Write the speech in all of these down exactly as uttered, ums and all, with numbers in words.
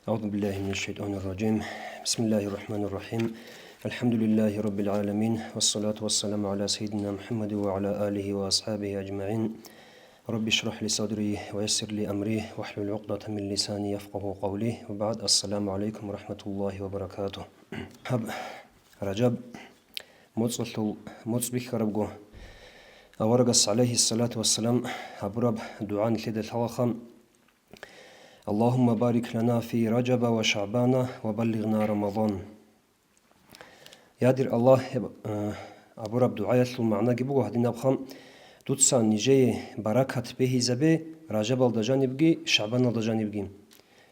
أعوذ بالله من الشيطان الرجيم. بسم الله الرحمن الرحيم. الحمد لله رب العالمين، والصلاة والسلام على سيدنا محمد وعلى آله وأصحابه أجمعين. رب اشرح لي صدري ويسر لي أمري واحلل عقدة من لساني يفقه قولي. وبعد، السلام عليكم ورحمة الله وبركاته. Гьаб Ражаб моцӀалъул моцӀ бихьарабго, аварагас, гӀалайгьиссалату вассалам, гьабураб дугӀа нилъеда лъалаха: اللهم بارك لنا في رجب وشعبان وبلغنا رمضان. Я дир Аллагь, гьеб, э, абураб дугӀаялъул магӀнаги буго гьадинабха: дуца нижее баракат бегьизабе Ражабалда жанибги, ШагӀбаналда жанибги.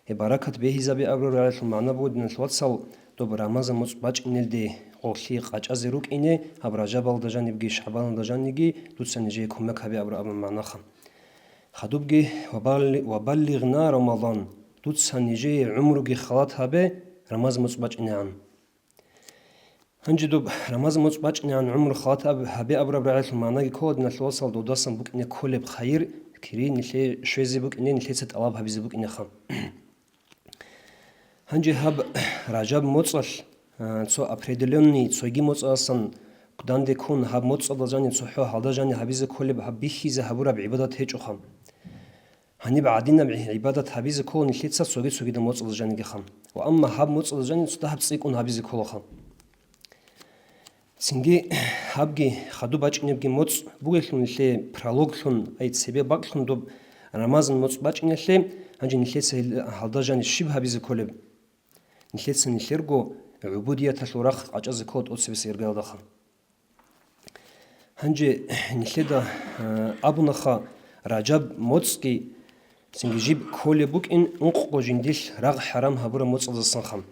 Гьеб баракат бегьизабе абураб дугӀаялъул магӀна буго, диналъул вацал, доб Рамазан моцӀ бачӀинелде гъорлъи къачӀазе рукӀине, гьаб Ражабалда жанибги, ШагӀбаналда жанибги дуца нижее кумек гьабе абураб магӀнаха. Хадубги: «Ва балли-, ва баллигъна Рамазан», дуца нижее гӀумруги халат гьабе Рамазан моцӀ бачӀинегӀан. Гьанже доб Рамазан моцӀ бачӀинегӀан гӀумру халат аб-, гьабе абураб рагӀиялъул магӀнаги ккола, диналъул вацал, додасан букӀине кколеб хайир, кири нилъее щвезе букӀине, нилъеца тӀалаб гьабизе букӀинеха. Гьанже гьаб Ражаб моцӀалъ, а, цо определённый цоги моцӀаласан данде ккун, гьаб моцӀалда жаниб цохӀо гьалда жаниб гьабизе кколеб гьаб бихьизе гьабураб гӀибадат гьечӀоха. Гьаниб гӀадинаб гӀибадат гьабизе ккола нилъеца цоги-цогидал моцӀалда жанигиха. Ва амма гьаб моцӀалда жаниб цо дагьаб цӀикӀкӀун гьабизе кколаха. Цинги гьабги хадуб бачӀинебги моцӀ бугелъул нилъее прологлъун, ай цебе бакӀлъун доб Рамазан моцӀ бачӀинелъе, гьанже нилъеца гьел-, гьалда жаниб щиб гьабизе кколеб? Нилъеца нилъерго гӀубудияталъул рахъ къачӀазе ккола тӀоцебесеб иргаялдаха. Гьанже нилъеда, э, абунаха, Ражаб моцӀги цинги жиб кколеб букӀин ункъго жиндилъ рагъ хӀарам гьабураб моцӀалдасанха.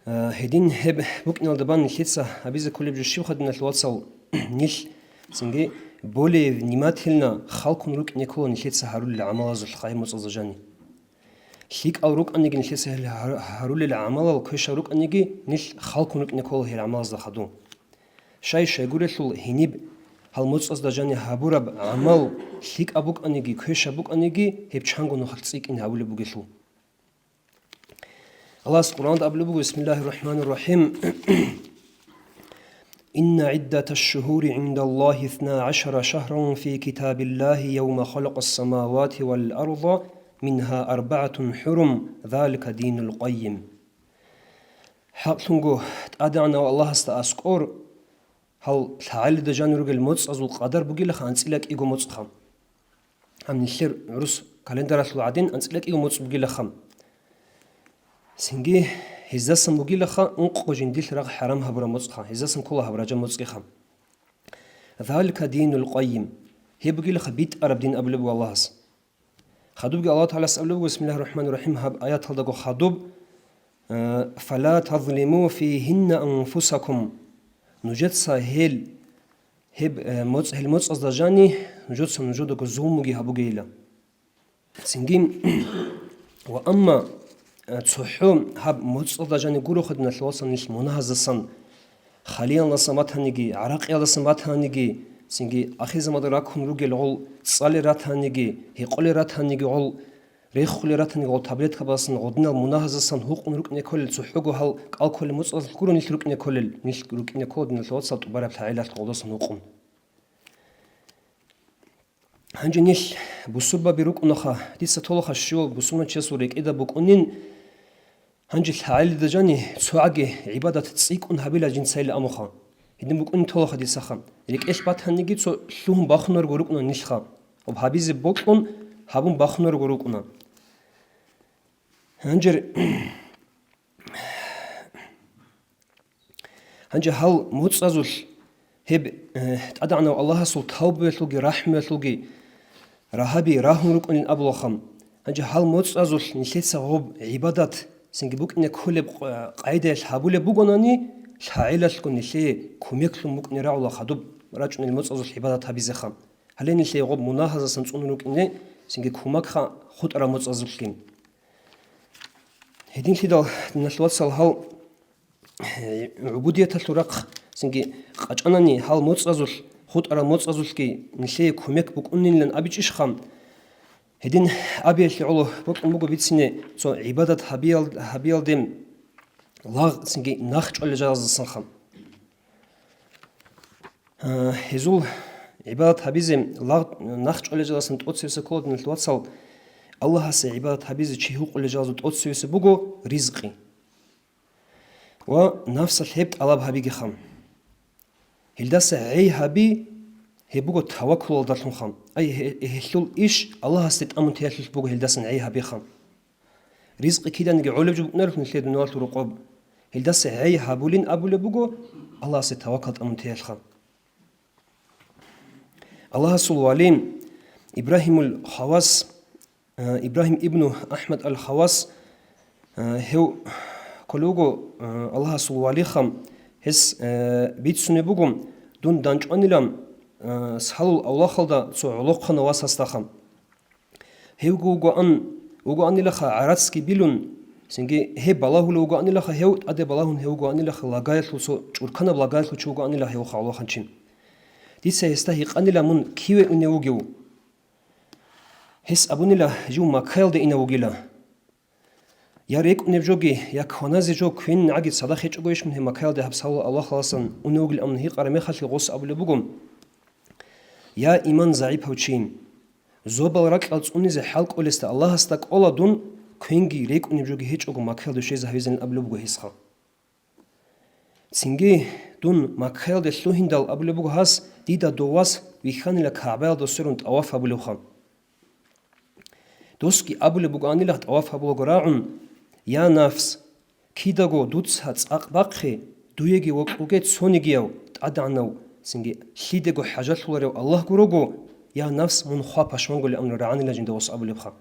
Э, гьедин гьеб букӀиналда бан нилъеца гьабизе кколеб жо щибха, диналъул вацал, нилъ цинги более внимательно халкун рукӀине ккола нилъеца гьарулел гӀамалазулъ гьеб моцӀалда жаниб. ЛъикӀал рукӀаниги нилъеца гьел гьар-, гьарулел гӀамалал квешал рукӀаниги, нилъ халкун рукӀине ккола гьел гӀамалазда хадуб. Щай-щайгурелъул гьениб гьал моцӀазда жаниб гьабураб гӀамал лъикӀаб букӀаниги, квешаб букӀаниги, гьеб чанго нухалъ цӀикӀкӀине гьабулеб бугелъул. Аллагьас Къуръанда абулеб буго: بسم الله الرحمن الرحيم. إن عدة الشهور عند الله اثنا عشر شهرا في كتاب الله يوم خلق السماوات والأرض منها أربعة حرم ذلك الدين القيم. ХӀакълъунго, ТӀадегӀанав Аллагьасда аскӀор гьал лъагӀалида жанир ругел моцӀазул къадар бугилаха анцӀила кӀиго моцӀха. Гьаб нилъер гӀурус календаралъул гӀадин анцӀила кӀиго моцӀ бугилаха. Цинги гьездасан бугилаха ункъго жиндилъ рагъ хӀарам гьабураб моцӀха, гьездасан ккола гьаб Ражаб моцӀгиха. ذلك الدين القيم. Гьеб бугилаха битӀараб дин абулеб буго Аллагьас. Хадубги Аллагь ТагӀалас абулеб буго, بسم الله الرحمن الرحيم, гьаб аяталдаго хадуб, э, فلا تظلموا فيهن أنفسكم. Нужеца гьел, гьеб, э, моцӀ-, гьел моцӀазда жани, нужеца нужедаго зулмуги гьабугейила. Цинги, ва амма, э, цохӀо гьаб моцӀалда жани гуроха, диналъул вацал, нилъ мунагьаздасан, халиялдасан батаниги, гӀаракъиялдасан батаниги, цинги ахирзамада раккун ругел гъол цӀалел ратаниги, гьекъолел ратаниги гъол, рехулел ратаниги гъол таблеткабаздасан, гъодинал мунагьаздасан гьукъун рукӀине кколел, цохӀого гьал кӀал кколел моцӀалъ гуро нилъ рукӀине кколел, нилъ рукӀине ккола, диналъул вацал, тӀубараб лъагӀелалъ гъолдасан гьукъун. Гьанже нилъ бусурбаби рукӀунаха, дица толаха щивав бусурманчиясул рекӀеда букӀунин, гьанже лъагӀалида жани цогӀаги гӀибадат цӀикӀкӀун гьабила жинцайилан амуха. Гьедин букӀунин толаха дицаха. РекӀелъ батаниги цо лъугьун бахунарго рукӀуна нилъха. Об гьабизе бокьун гьабун бахунарго рукӀуна. Гьанже Гьанже гьал моцӀазулъ гьеб, э, ТӀадегӀанав Аллагьасул тавбуялъулги рахӀмуялъулги рагьаби рагьун рукӀунин абулаха. Гьанже гьал моцӀазулъ нилъеца гъоб гӀибадат цинги букӀине кколеб къ-, къайдаялъ гьабулеб бугонани, лъагӀелалъго нилъее кумеклъун букӀине рагӀула хадуб рачӀунел моцӀазулъ гӀибадат гьабизеха. Гьале нилъее гъоб мунагьаздасан цӀунун рукӀине цинги кумекха хутӀараб моцӀазулъги. Гьединлъидал, диналъул вацал, гьал гӀубудияталъул рахъ цинги къачӀанани, гьал моцӀазулъ, хутӀарал моцӀазулъги нилъее кумек букӀунилан абичӀищха? Гьедин абиялъе гӀоло бокьун буго бицине цо гӀибадат гьабиял-, гьабиялде лагъ цинги нахчӀвалел жалаздасанха. Э, гьезул гӀибадат гьабизе лагъ нахчӀвалел жалаздасан тӀоцевесеб ккола, диналъул вацал, Аллагьасе гӀибадат гьабизе чи гьукъулел жалазул тӀоцевесеб буго ризкъи. Ва нафсалъ гьеб тӀалаб гьабигиха. Гьелдаса гӀей гьаби, гьеб буго таваккулалдалъунха. Ай, гье-, гьелъул иш Аллагьасде тӀамун теялъулъ буго, гьелдасан гӀей гьабиха. Ризкъи киданиги гӀолеб жо букӀунарелъул нилъее дуниялалъул рокъоб. Гьелдаса гӀей гьабулин абулеб буго Аллагьасе таваккал тӀамун теялъха. Аллагьасул вали Ибрагьимул Хавас, э, Ибрагьим ибну Ахмад ал-Хавас, э, гьев кколев вуго, э, Аллагьасул валиха, гьес, э, бицунеб буго, дун данчӀванилан, э, салул авлахалда цо гӀолохъанав васасдаха. Гьевго вугоан, вугоанилаха гӀарацги билун, цинги гьеб балагьулев вугоанилаха, гьев тӀаде балагьун гьев вугоанилаха лагаялъул цо чӀурканаб лагаялъул чи вугоанила гьев хавлаханчин. Дица гьесда гьикъанила мун киве унев вугев. Гьес абунила жив Маккаялда инев вугила. Я рекӀунеб жоги, я кваназе жо квен гӀаги цадахъ гьечӀогойищ мун гьеб Маккаялда гьаб салул авлахаласан унев вугилан гьикъараб мехалъе гъос абулеб буго: «Я иман загӀипав чи! Зобал ракьал цӀунизе хӀал кӀолесда Аллагьасда кӀола дун, квенги рекӀунеб жоги гьечӀого Маккаялда щвезе гьавизанин», — абулеб буго гьесха. Цинги дун Маккаялде лъугьиндал абулеб буго гьас, дида дов вас вихьанила КагӀбаялда сверун тӀаваф гьабулевха. Досги абулеб бугоанила тӀаваф гьабулаго рагӀун: «Я нафс, кидаго дуца цӀакъ бахъе, дуеги вокьуге цонигияв, тӀадегӀанав, цинги лъидего хӀажалъуларев Аллагь гурого, я нафс, мун хва пашманголи», — амру рагӀанила жинда вас абулебха.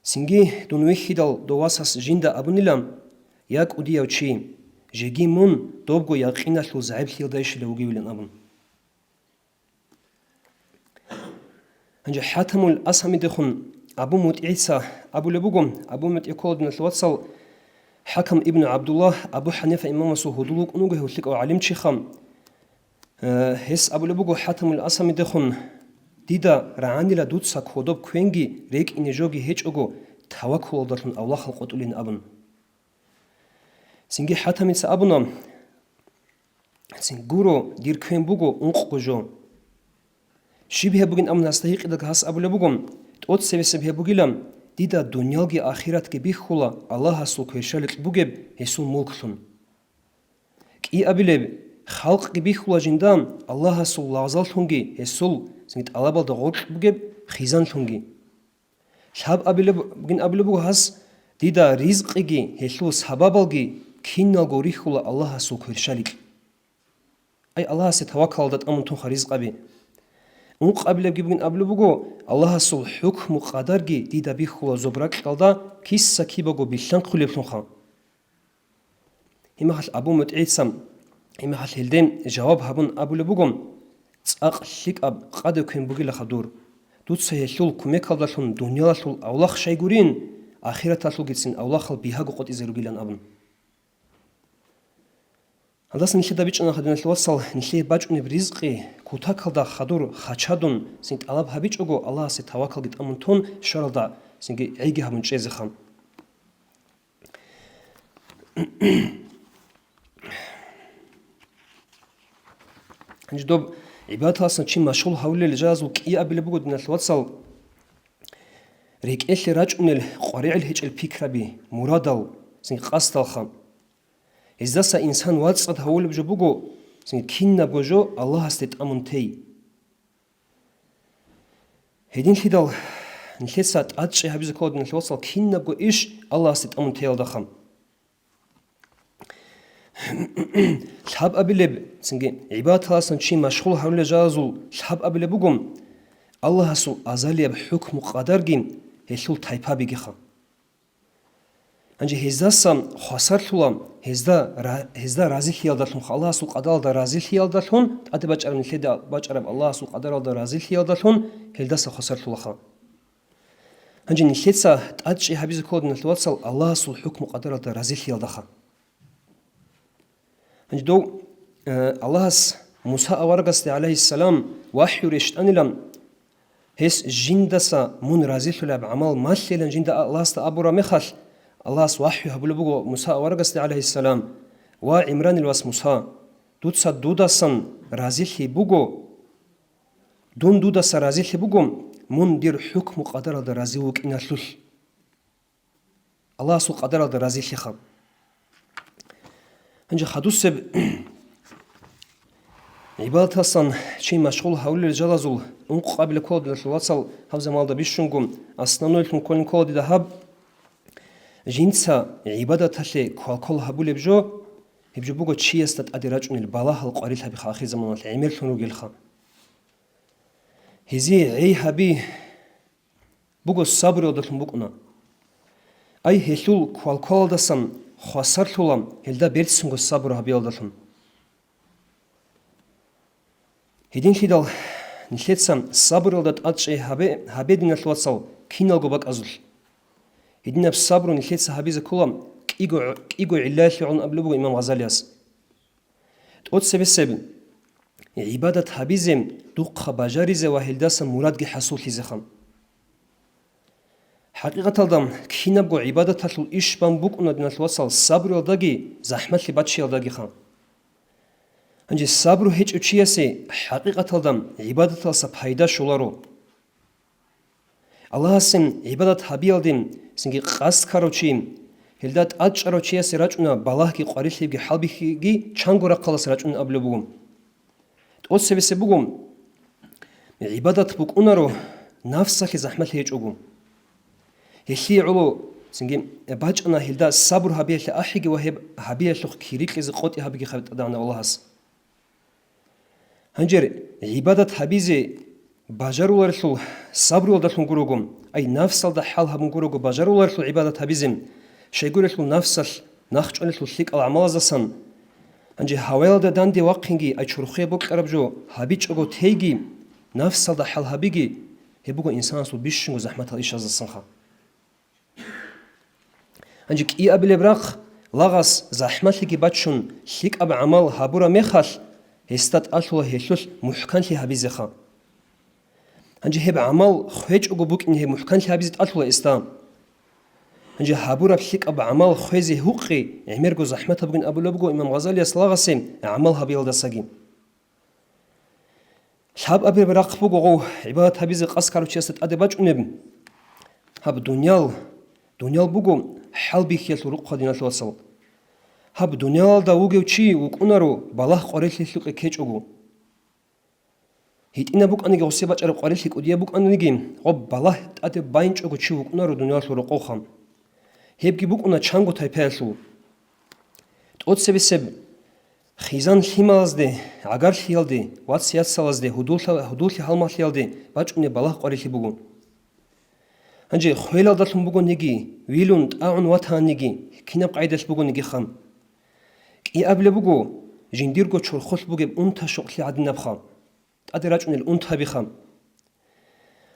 Цинги дун вихьидал дов васас жинда абунила: «Я кӀудияв чи, жеги мун добго якъиналъул загӀиплъиялдайищила вугевилан», — абун. Гьанже ХӀатамул Асамидехун Абу МутӀигӀица абулеб буго, Абу МутӀигӀ ккола, диналъул вацал, ХӀакам ибн ГӀабдуллагь, Абу ХӀанифа имамасул гьудул вукӀун вуго гьев лъикӀав гӀалимчиха. Э, гьес абулеб буго ХӀатамул Асамидехун: «Дида рагӀанила дуца кодоб квенги рекӀине жоги гьечӀого таваккулалдалъун авлахал къотӀулин», — абун. Цинги ХӀатамица абуна: «Цин гуро, дир квен буго ункъго жо». Щиб гьеб бугин абун гьасда гьикъидалги гьас абулеб буго: «ТӀоцебесеб гьеб бугила, дида дуниялги ахиратги бихьула Аллагьасул кверщаликь бугеб гьесул мулклъун. КӀиабилеб, халкъги бихьула жинда Аллагьасул лагъзаллъунги гьесул цинги тӀалабалда гъоркь бугеб хизанлъунги. Лъабабилеб бугин абулеб буго гьас: дида ризкъиги гьелъул сабабалги киналго рихьула Аллагьасул кверщаликь». Ай, Аллагьасе таваккалалда тӀамун тунха ризкъаби. Ункъабилебги бугин абулеб буго: Аллагьасул хӀукму къадарги дида бихьула зоб ракьалда киса-кибаго билълъанхъулеблъунха. Гьебмехалъ Абу МутӀигӀица, гьебмехалъ гьелде жаваб гьабун абулеб буго: «ЦӀакъ лъикӀаб къаде квен бугилаха дур. Дуца гьелъул кумекалдалъун дуниялалъул авлахъ щай гурин, ахираталъулгицин авлахъал бигьаго къотӀизе ругилан», — абун. Гьалдаса нилъеда бичӀчӀана, диналъул вацал, нилъее бачӀунеб ризкъи кутакалда хадур хачадун цин тӀалаб гьабичӀого, Аллагьасе таваккалги тӀамун тун, щваралда цинги гӀейги гьабун чӀезеха. Гьанже доб гӀибадаталасан чи машгъул гьавулел жалазул кӀиабилеб буго, диналъул вацал, рекӀелъе рачӀунел къваригӀел гьечӀел пикраби, мурадал, цинги къасдалха. Гьездаса инсан вацӀцӀад гьавулеб жо буго, цинги кинабго жо Аллагьасде тӀамун тей. Гьединлъидал нилъеца тӀадчӀи гьабизе ккола, диналъул вацал, кинабго иш Аллагьасде тӀамун теялдаха. Лъабабилеб, цинги гӀибадаталасан чи машгъул гьавулел жалазул лъабабилеб буго, Аллагьасул азалияб хӀукму къадарги гьелъул тайпабигиха. Гьанже гьездаса хвасарлъула, гьезда ра-, гьезда разилъиялдалъун, Аллагьасул къадаралда разилъиялдалъун, тӀаде бачӀараб, нилъеда бачӀараб Аллагьасул къадаралда разилъиялдалъун гьелдаса хвасарлъулаха. Гьанже нилъеца тӀадчӀи гьабизе ккола, диналъул вацал, Аллагьасул хӀукму къадаралда разилъиялдаха. Гьанже дов, э, Аллагьас Муса аварагасде, гӀалайгьиссалам, вахӀю рещтӀанилан, Гьес жиндаса мун разилъулеб гӀамал малъилан жинда Аллагьасда абураб мехалъ, Аллагьас вахӀю гьабулеб буго Муса аварагасде, гӀалайгьиссалам: «Ва ГӀимранил вас Муса, дуца дудасан разилъи буго, дун дудаса разилъи буго, мун дир хӀукму-къадаралда рази вукӀиналъулъ». Аллагьасул къадаралда разилъиха. Гьанже хадусеб гӀибадаталсан чи машгъул гьавулел жалазул ункъабилеб ккола, диналъул вацал, гьаб заманалда бищунго основнойлъун кколин ккола дида гьаб. Жинца гӀибадаталъе квалквал гьабулеб жо, гьеб жо буго чиясда тӀаде рачӀунел балагьал къварилъабиха ахирзаманалъ гӀемерлъун ругелха. Гьезие гӀей гьаби буго сабруялдалъун букӀуна. Ай, гьелъул квалквалалдасан хвасарлъула гьелда берцинго сабру гьабиялдалъун. Гьединлъидал нилъеца сабруялда тӀадчӀей гьабе, гьабе, диналъул вацал, киналго бакӀазулъ. Гьединаб сабру нилъеца гьабизе ккола кӀиго, кӀиго гӀиллаялъе гӀолон абулеб буго имам Гъазалияс. ТӀоцебесеб гӀибадат гьабизе духъа бажаризе ва гьелдасан мурадги хӀасуллъизеха. ХӀакъикъаталда кинабго гӀибадаталъул иш бан букӀуна, диналъул вацал, сабруялдаги захӀмалъи бачиялдагиха. Гьанже сабру гьечӀев чиясе хӀакъикъаталда гӀибадаталса пайда щоларо. Аллагьасе гӀибадат гьабиялде цинги къасд ккарав чи, гьелда тӀадчӀарав чиясе рачӀуна балагьги къварилъиги хӀалбихьиги чанго рахъалдаса рачӀунин абулеб буго. ТӀоцебесеб буго, гӀибадат букӀунаро нафсалъе захӀмалъи гьечӀого. Гьелъие гӀоло цинги бачӀана гьелда сабру гьабиялъе ахӀиги ва гьеб гьабиялъухъ кири кьезе къотӀи гьабиги хабитӀадавна Аллагьас. Гьанже гӀибадат гьабизе бажаруларелъул сабруялдалъун гурого, ай, нафсалда хӀал гьабун гурого бажаруларелъул гӀибадат гьабизе, щайгурелъул нафсалъ нахчӀвалелъул лъикӀал гӀамалаздасан. Гьанже гьаваялда данде вахъинги, ай, чурхуе бокьараб жо гьабичӀого тейги, нафсалда хӀал гьабиги, гьеб буго инсанасул бищунго захӀматал ишаздасанха. Гьанже кӀиабилеб рахъ лагъас захӀмалъиги бачун, лъикӀаб гӀамал гьабураб мехалъ, гьесда тӀалъула гьелъулъ мухӀканлъи гьабизеха. Гьанже гьеб гӀамал хвечӀого букӀин, гьеб мухӀканлъи гьабизе тӀалъула гьесда. Гьанже гьабураб лъикӀаб гӀамал хвезе гьукъи гӀемерго захӀматаб бугин абулеб буго имам Гъазалияс лагъасе гӀамал гьабиялдасаги. Лъабабилеб рахъ буго гъов гӀибадат гьабизе къасд ккарав чиясда тӀаде бачӀунеб. Гьаб дуниял, дуниял буго хӀалбихьиялъул рукъа, диналъул вацал. Гьаб дуниялалда вугев чи вукӀунаро балагь къварилъи гьелъухъе ккечӀого. ГьитӀинаб букӀаниги, гъосе бачӀараб къварилъи кӀудияб букӀаниги, гъоб балагь тӀаде байинчӀого чи вукӀунаро дуниялалъул рокъовха. Гьебги букӀуна чанго тайпаялъул. ТӀоцебесеб хизан лъималазде, гӀагарлъиялде, вац-яцалазде, гьудуллъа-, гьудуллъи гьалмагълъиялде бачӀунеб балагь къварилъи буго. Гьанже хвелалдалъун бугониги, вилун тӀагӀун ватаниги, кинаб къайдалъ бугонигиха. КӀиабилеб буго, жиндирго чорхолъ бугеб унта-щукълъи гӀадинабха. ТӀаде рачӀунел унтабиха.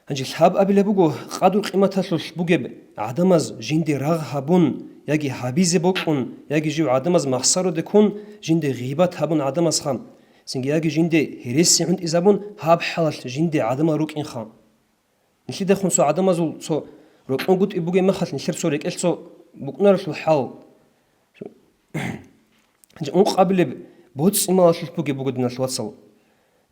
Гьанже лъабабилеб буго, къадру-къиматалъулъ бугеб гӀадамаз жинде рагъ гьабун, яги гьабизе бокьун, яги жив гӀадамаз махсароде ккун, жинде гъибат гьабун гӀадамазха, цинги яги жинде гьереси гӀунтӀизабун, гьаб хӀалалъ жинде гӀадамал рукӀинха. Нилъидехун цо гӀадамазул цо рокьунгутӀи бугеб мехалъ, нилъер цо рекӀелъ цо букӀунарелъул хӀал. Гьанже ункъабилеб боцӀи-малалъулъ бугеб буго, диналъул вацал.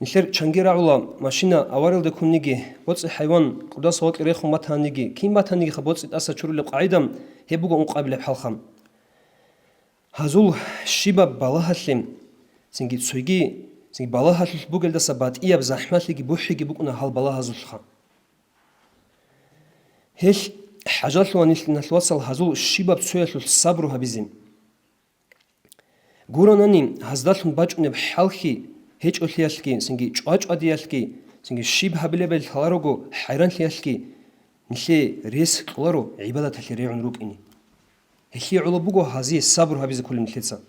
Нилъер чанги рагӀула машина авариялде ккуниги, боцӀи-хӀайван кӀудаса гъоркье рехун батаниги, кин батанигиха боцӀи тӀаса чурулеб къагӀида, гьеб буго ункъабилеб хӀалха. Гьазул щибаб балагьалъе, цинги цоги, цинги балагьалъулъ бугелдаса батӀияб захӀмалъиги бухӀиги букӀуна гьал балагьазулъха. Гьелъ хӀажалъула нилъ, диналъул вацал, гьазул щибаб цоялъулъ сабру гьабизе. Гуронани, гьаздалъун бачӀунеб хӀалхьи гьечӀолъиялъги, цинги чӀвачӀвадиялъги, цинги щиб гьабилебали лъаларого хӀайранлъиялъги, нилъее рес кьоларо гӀибадаталъе регӀун рукӀине. Гьелъие гӀоло буго гьазие сабру гьабизе кколеб нилъеца.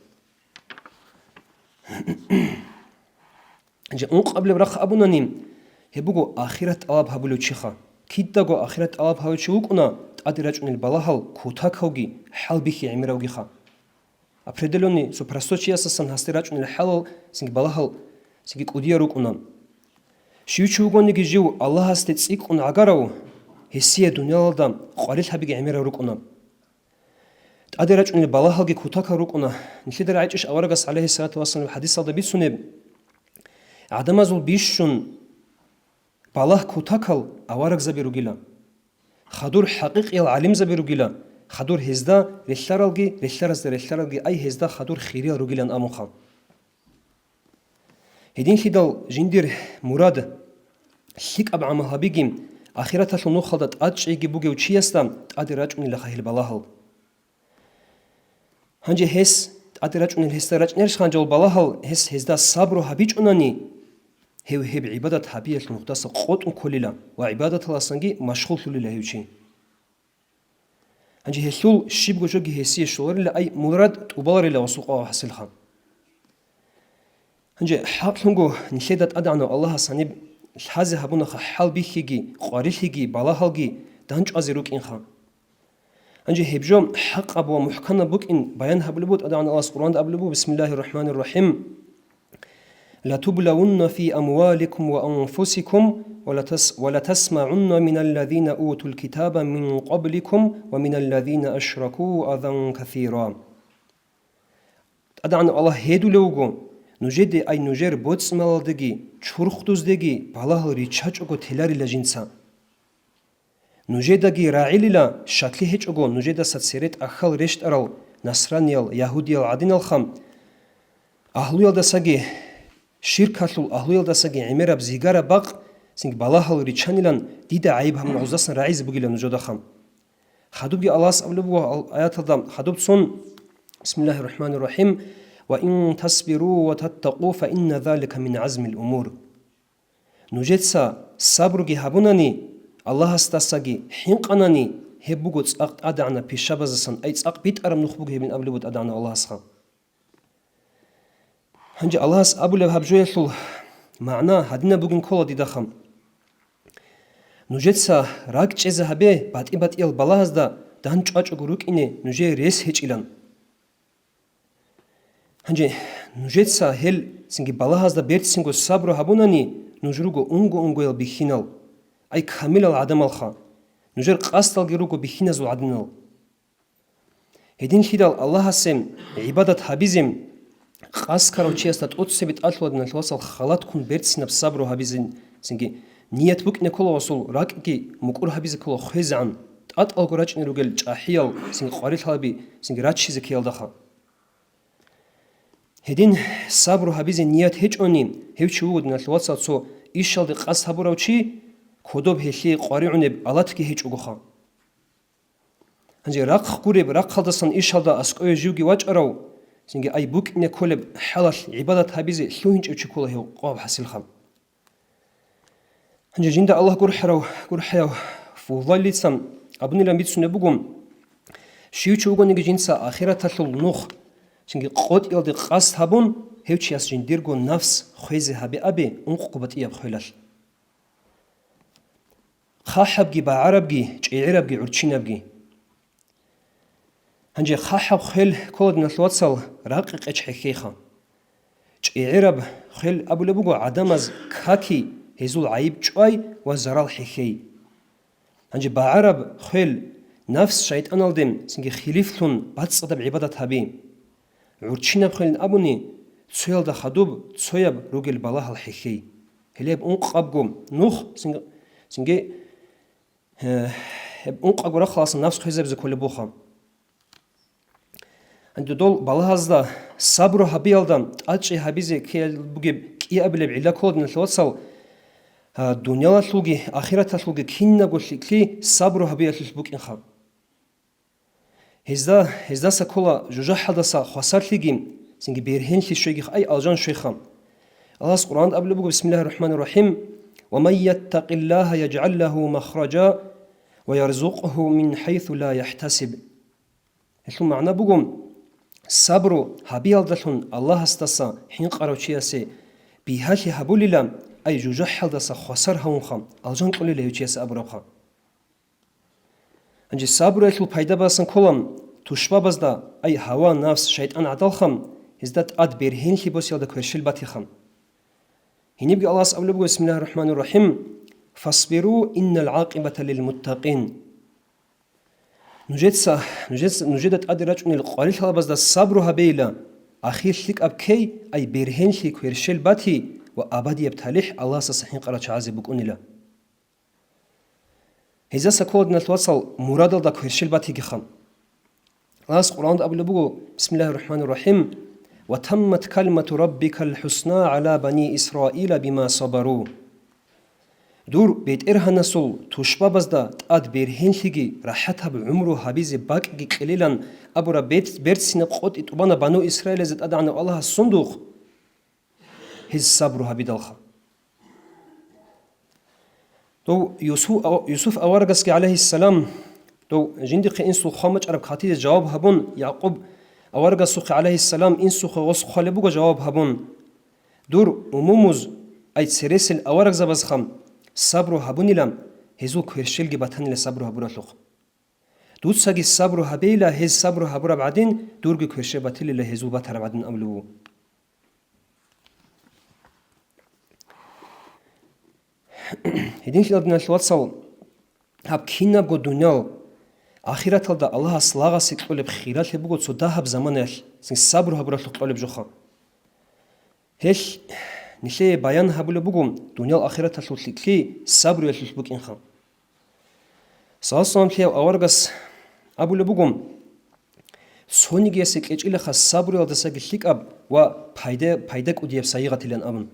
Гьанже ункъабилеб рахъ абунани, гьеб буго ахират тӀалаб гьабулев чиха. Кидаго ахират тӀалаб гьавев чи вукӀуна, тӀаде рачӀунел балагьал кутакавги хӀалбихьи гӀемеравгиха. Определённый, цо простой чиясасан гьасде рачӀунел хӀалал цинги балагьал цинги кӀудиял рукӀуна. Щив чи вугониги жив Аллагьасде цӀикӀкӀун гӀагарав, гьесие дуниялалда къварилъабиги гӀемерал рукӀуна. ТӀаде рачӀунел балагьалги кутакал рукӀуна. Нилъеда рагӀичӀищ аварагас, гӀалайгьиссалату вассалам, хӀадисалда бицунеб, гӀадамазул бищун балагь кутакал аварагзаби ругила. Хадур хӀакъикъиял гӀалимзаби ругила, хадур гьезда релълъаралги, релълъаразда релълъаралги, ай гьезда хадур хириял ругилан абунха. Гьединлъидал жиндир мурад, лъикӀаб гӀамал гьабиги, ахираталъул нухалда тӀадчӀейги бугев чиясда тӀаде рачӀунилаха гьел балагьал. Гьанже гьес, тӀаде рачӀунел гьесда рачӀнерищ гьанжал балагьал, гьес гьезда сабру гьабичӀунани, гьев гьеб гӀибадат гьабиялъул нухдаса къотӀун кколила ва гӀибадаталасанги машгъуллъулила гьев чи. Гьанже гьелъул щибго жоги гьесие щоларила, ай мурад тӀубаларила ва сукъа хӀасилха. Гьанже хӀакълъунго нилъеда ТӀадегӀанав Аллагьас гьаниб лъазе гьабунаха хӀалбихьиги, къварилъиги, балагьалги данчӀвазе рукӀинха. Гьанже гьеб жо хӀакъаб ва мухӀканаб букӀин баян гьабулеб буго ТӀадегӀанав Аллагьас Къуръанда абулеб буго: بسم الله الرحمن الرحيم. لتبلون في أموالكم وأنفسكم ولتس-، ولتسمعن من الذين أوتوا الكتاب من قبلكم ومن الذين أشركوا أذى كثيرا. ТӀадегӀанав Аллагь гьедулев вуго, нужеде, ай нужер боцӀи-малалдеги, чурхдуздеги балагьал риччачӀого теларила жинца. Нужедаги рагӀилила, щаклъи гьечӀого нужедаса цере тӀахьал рещтӀарал насраниял, ягьудиял гӀадиналха, агьлуялдасаги, ширкалъул агьлуялдасаги гӀемераб зигараб бакъ, цинги балагьал риччанилан дида гӀайиб гьабун гъоздасан рагӀизе бугилан нужедаха. Хадубги Аллагьас абулеб буго ал-, аяталда хадубцун: بسم الله الرحمن الرحيم. وإن تصبروا وتتقوا فإن ذلك من عزم الأمور. Нужеца сабруги гьабунани, Аллагьасдасаги хӀинкъанани, гьеб буго цӀакъ тӀадегӀанаб пишабаздасан, ай цӀакъ битӀараб нух буго гьебин абулеб буго ТӀадегӀанав Аллагьасха. Гьанже Аллагьас абулеб гьаб жоялъул магӀна гьадинаб бугин ккола дидаха. Нужеца ракӀчӀезе гьабе, батӀи-батӀиял балагьазда данчӀвачӀого рукӀине нужее рес гьечӀилан. Гьанже нужеца гьел цинги балагьазда берцинго сабру гьабунани, нуж руго унго-унгоял бихьинал, ай камилал гӀадамалха, нужер къасдалги руго бихьиназул гӀадинал. Гьединлъидал Аллагьасе гӀибадат гьабизе къасд ккарав чиясда тӀоцебе тӀалъула, диналъул вацал, халатккун берцинаб сабру гьабизе, цинги ният букӀине ккола ва асул ракӀги мукӀур гьабизе ккола хвезегӀан, тӀатӀалго рачӀине ругел чӀахӀиял, цинги къварилъаби, цинги раччизе ккеялдаха. Гьедин сабру гьабизе ният гьечӀони, гьев чи вуго, диналъул вацал, цо ишалде къасд гьабурав чи, кодоб гьелъие къваригӀунеб алатги гьечӀогоха. Гьанже рахъ гуреб, рахъалдасан ишалда аскӀове живги вачӀарав, цинги ай букӀине кколеб хӀалалъ гӀибадат гьабизе лъугьинчӀев чи ккола гьев къваб хӀасилха. Гьанже жинда Аллагь гурхӀарав, гурхӀаяв Фудалица абунилан бицунеб буго: щив чи вугониги жинца ахираталъул нух, цинги къотӀиялде къасд гьабун, гьев чияс жиндирго нафс хвезе гьабе абе ункъго батӀияб хвелалъ. ХъахӀабги, багӀарабги, чӀегӀерабги, гӀурччинабги. Гьанже хъахӀаб хвел ккола, диналъул вацал, ракъи-къеч хӀехьейха. ЧӀегӀераб хвел абулеб буго гӀадамаз каки, гьезул гӀайиб чӀвай ва зарал хӀехьей. Гьанже багӀараб хвел нафс шайтӀаналде цинги хилифлъун бацӀцӀадаб гӀибадат гьаби. ГӀурччинаб хвелин абуни, цоялда хадуб, цояб ругел балагьал хӀехьей. Гьелеб ункъабго нух цинги, цинги Гьеб ункъабго рахъаласан нафс хвезабизе кколеб буха. Гьанже дол балагьазда сабру гьабиялда тӀадчӀи гьабизе ккеял бугеб кӀиабилеб гӀилла ккола, диналъул вацал, а, дуниялалъулги ахираталъулги кинабго лъикӀлъи сабру гьабиялъулъ букӀинха. Гьезда, гьездаса ккола жужахӀалдаса хвасарлъиги, цинги бергьенлъи щвейги, ай, алжан щвейха. Аллагьас Къуръан абулеб буго: بسم الله الرحمن الرحيم. ومن يتق الله يجعل له مخرجا ويرزقه من حيث لا يحتسب. Гьелъул магӀна буго: сабру гьабиялдалъун Аллагьасдаса хӀинкъарав чиясе бигьалъи гьабулила, ай, жужахӀалдаса хвасар гьавунха, алжан кьолила гьев чиясе абурабха. Гьанже сабруялъул пайда басан ккола тушбабазда, ай, гьава, нафс, шайтӀан гӀадалха, гьезда тӀад бергьенлъи босиялда кверщел батиха. Гьенибги Аллагьас абулеб буго, бисмиллагьир рахӀманир рахӀим: «Фасбиру, иннал гӀакъибата лил муттакъин». Нужеца, нужеца, нужеда тӀаде рачӀунел къварилъалабазда сабру гьабейила, ахир лъикӀаб ккей, ай бергьенлъи кверщел бати ва абадияб талихӀ Аллагьасдаса хӀинкъарал чагӀазе букӀунила. Гьезаса ккола, диналъул вацал, мурадалда кверщел батигиха. Аллагьас Къуръанда абулеб буго, бисмиллагьир рахӀманир рахӀим: «Ва таммат калмату раббикал хӀусна гӀала бани Исраила бима сабару». Дур БетӀергьанасул тушбабазда тӀад бергьенлъиги рахӀатаб гӀумру гьабизе бакӀги кьелилан абураб бет-, берцинаб къотӀи тӀубана бану Исраилазе ТӀадегӀанав Аллагьас сундухъ, гьез сабру гьабидалха. Дов Юсу-, Юсуф аварагасги, гӀалайгьиссалам, дов жиндихъе инсул хъван бачӀараб хъатиде жаваб гьабун, Якъуб аварагасухъе, гӀалайгьиссалам, инсухъе гъос хъвалеб буго жаваб гьабун: «Дур умумуз, ай цересел аварагзабазха, сабру гьабунилан, гьезул кверщелги батанила сабру гьабуралъухъ. Дуцаги сабру гьабейила, гьез сабру гьабураб гӀадин, дурги кверщел батилила гьезул батараб гӀадин», — абулеб буго. Гьединлъидал, диналъул вацал, гьаб кинабго дуниял ахираталда Аллагьас лагъасе кьолеб хиралъи буго цо дагьаб заманаялъ, цин сабру гьабуралъухъ кьолеб жоха. Гьелъ нилъее баян гьабулеб буго дуниял ахираталъул лъикӀлъи сабруялъулъ букӀинха. Саллаллагьу гӀалайгьи ва салламлъияв аварагас абулеб буго: «Цонигиясе кьечӀилаха сабруялдасаги лъикӀаб ва пайда, пайда кӀудияб сайигъатилан», — абун.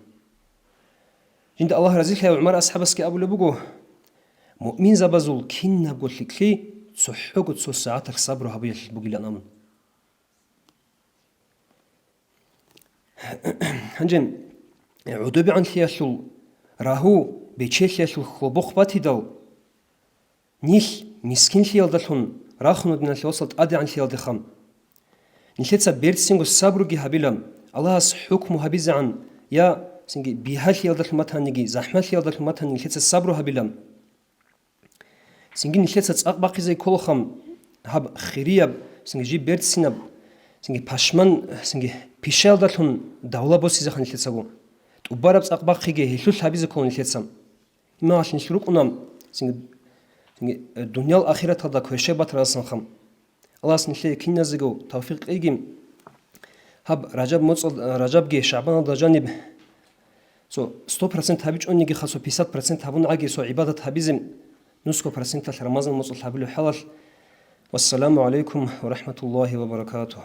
Жинда Аллагь разилъаяв ГӀумар асхӀабасги абулеб буго: «Муъминзабазул кинабго лъикӀлъи цохӀого цо сагӀаталъ сабру гьабиялъ бугилан», — абун. Гьанже гӀодобегӀанлъиялъул рагьу, бечелъиялъул хьолбохъ батидал, нилъ мискинлъиялдалъун рахуна, диналъул вацал, тӀадегӀанлъиялдеха. Нилъеца берцинго сабруги гьабила, Аллагьас хӀукму гьабизегӀан, я цинги бигьалъиялдалъун батаниги, захӀмалъиялдалъун батани нилъеца сабру гьабила. Цинги нилъеца цӀакъ бахъизе кколаха гьаб хирияб, цинги жиб берцинаб, цинги пашман, цинги пишаялдалъун давла босизеха нилъецаго. ТӀубараб цӀакъ бахъиги гьелъулъ гьабизе ккола нилъеца. Имагьалъ нилъ рукӀуна, цинги, цинги, э, дуниял ахираталда кверщел батарасанха. Аллагьас нилъее киназего тавфикъ кьеги. Гьаб Ражаб моцӀал-, Ражабги ШагӀбаналда жаниб цо сто процент гьабичӀониги, хасо пятьдесят процент гьабун гӀаги цо гӀибадат гьабизе, нусго проценталъ Рамазан моцӀалъ гьабулеб хӀалалъ. Вассаламу гӀалайкум ва рахӀматуллагьи ва баракатугь.